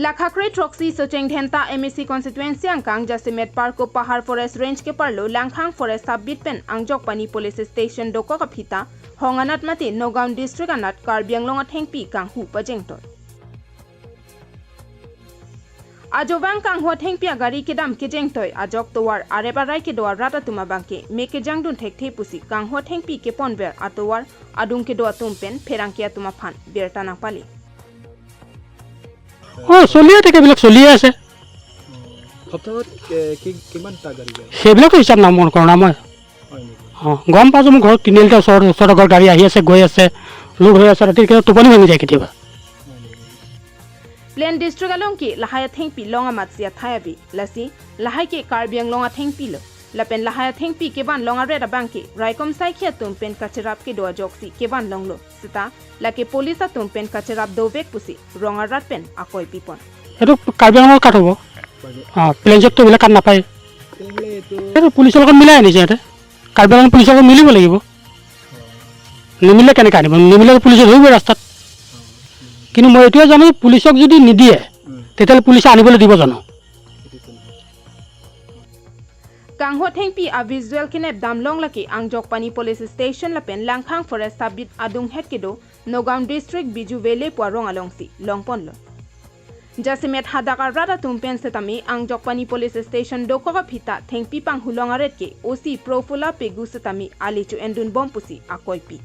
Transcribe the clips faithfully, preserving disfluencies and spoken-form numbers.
Lakha kre throksi Socheng Dhenta M A C constituency angkang jasemet Parkup Pahar Forest Range keparlo Langkhang Forest Sub-Beat pen Angjokpani Police Station dokok aphi ta hong anat mate Nagaon District anat Karbi Anglong athengpi kanghu pajengtoi. Ajovang kanghu athengpi agari kedam kejengtoi ajok tovar arep arai kedo arat atum abangke me kejangdun thekthe pusi kanghu athengpi keponver atovar adung kedo atum pen pherangke atum aphan birta nangpale. অ, চলি থাকে, এইবিলাক চলিয়ে আছে। সপ্তাহত কে- কি- কিমানটা গাড়ী যায়? সেইবিলাকতো হিচাপ নাম কৰা নাই মই। হয় নেকি? অ, গম পাইছোঁ, মোৰ ঘৰত তিনিআলিতে ওচৰত ওচৰত আগৰ গাড়ী আহি আছে, গৈ আছে, লোড হৈ আছে, ৰাতি কেতিয়াবা টোপনি ভাঙি যায় কেতিয়াবা। হয় নেকি? Plain District along ke lahai athengpi long amat si athai abi, lasi lahai ke Karbi Anglong athengpi lo. Lapen lahai athengpi kevan long aret abangke raikom saikhi atum pen kacherap kedo ajoksi kevan longlo. Seta lake police atum pen kacherap dovek pusi rong arat pen akoi pipon. এইটো কাৰ্বি আংলঙৰ কাট হ'ব। অ, প্লেইনছত তো এইবিলাক কাট নাপায়। তেনেহ'লে এইটো এইটো পুলিচৰ লগত মিলাই আনিছে ইয়াতে। কাৰ্বি আংলং পুলিচৰ লগত মিলিব লাগিব। নিমিলে কেনেকৈ আনিব? নিমিলে পুলিচে ধৰিব ৰাস্তাত। কিন্তু মই এইটোৱে জানো, পুলিচক যদি নিদিয়ে, উম। তেতিয়াহ'লে পুলিচে আনিবলৈ দিব জানো? Kanghu athengpi a visual kenep damlong lake Angjokpani Police Station lapen Langkhang Forest Sub-Beat adunghet kedo Nagaon District Biju Vele pu arong alongsi longponlo. Jasemet hadak arat atum pen setame Angjokpani Police Station dokok aphi ta thengpi panghulong aret ke O C Profula Pegu setame ali chu endun bom pusi akoipi.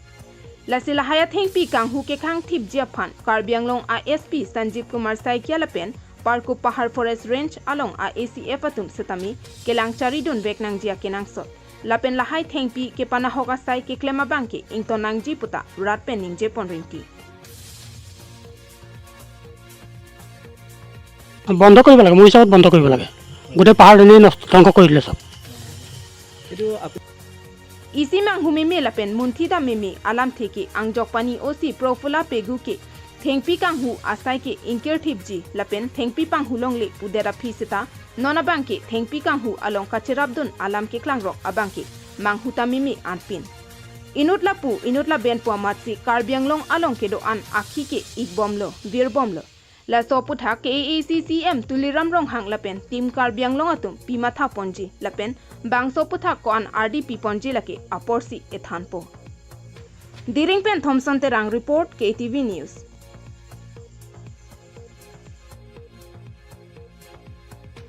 Lasi lahai athengpi kanghu kekhang thipji aphan Karbi Anglong a S P Sanjeev Kumar Saikia lapen Parkup Pahar Forest Range along a A C F atum setame kelang charidun vek nangji akenangsot. Lapen lahai thengpi kepanahok asai keklem abangke ington nangji puta rat pen ningjepon ringti. বন্ধ কৰিব লাগে, মোৰ হিচাপত বন্ধ কৰিব লাগে। গোটেই পাহাৰটো এনেই নষ্ট, ধ্বংস কৰি দিলে চব। এইটো আপু- Isi manghu meme lapen munthi dam meme alam theke Angjokpani O C Profula Pegu ke thengpi kanghu asai ke ingkir thipji lapen thengpi panghulongle pudet aphi seta non abangke thengpi kanghu along kacherapdun alam keklangrok abangke manghu ta meme anpin. Inut lapu, inut laben pu amatsi Karbi Anglong along kedo-an akhi ke ikbomlo, virbomlo. Laso aputhak K A A C C M Tuliram Ronghang lapen Team Karbi Anglong atum pimathaponji lapen bangso aputhak ko-an ardi piponji lake aporsi ethanpo. Diring pen Thompson Terang report, K T V News.